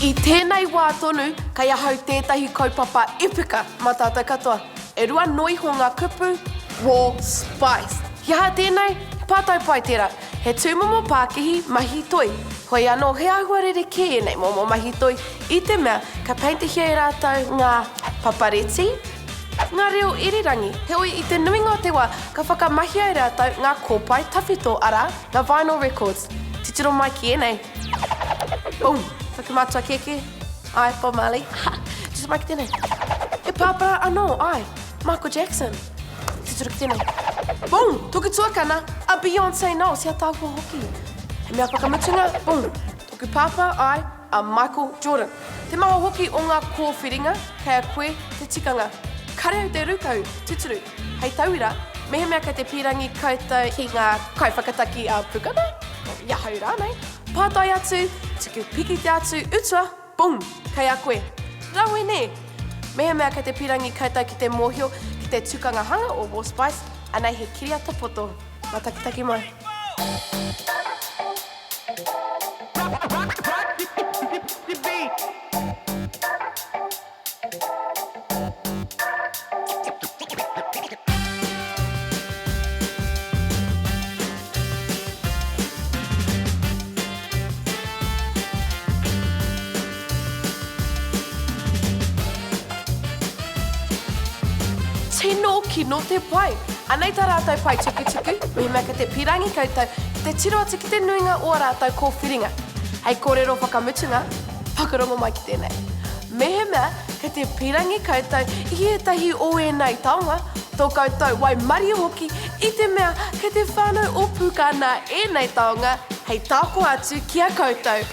I tēnei wā tonu, kei ahau tētahi kaupapa epika mā tātou katoa. E rua noa iho ngā kupu, Raw Spice. He aha tēnei? He pātai pai tērā. He tūmomo pākihi mahi toi. Hoi anō, he āhua rerekē ēnei momo mahi toi i te mea ka peintihia e rātou ngā papareti, ngā reo irirangi. Heoi, i te nuinga o te wā, ka whakamahia e rātou ngā kōpae tawhito, arā, ngā vinyl records. Titiro mai ki ēnei. Boom! Taku mātua kēkē, āe, Bob Marley. Ha! Titiro mai ki tēnei. He pāpā anō, āe, Michael Jackson. Titiro ki tēnei. Boom! Toku tuakana, a Beyonce Knowles, he ataahua hoki. He mea whakamutunga, boom! Toku pāpā, āe, a Michael Jordan. Te maha hoki o ngā kōwhiringa, kei a koe te tikanga. Kare au te rūkahu, tūturu. Hei tauira, mehemea kei te pīrangi koutou ki ngā kaiwhakataki a Pukana, i ahau rānei, pātai atu, tuku pikitia atu, utua, boom! Kei a koe. Rawe nē? Mehemea kei te pīrangi koutou ki te mōhio ki te tukanga hanga o War Spice, anei he kiriata poto. Matakitaki mai. Tino kino te pai. Anei tā rātou pae tukutuku, mehemea kei te pīrangi koutou ki te tiro atu ki te nuinga o ā rātou kōwhiringa. Hei kōrero whakamutunga, whakarongo mai ki tēnei. Mehemea kei te pīrangi koutou i ētahi o ēnei taonga, tō koutou waimarie hoki i te mea kei te whānau o Pūkana ēnei taonga hei tāko atu ki a koutou.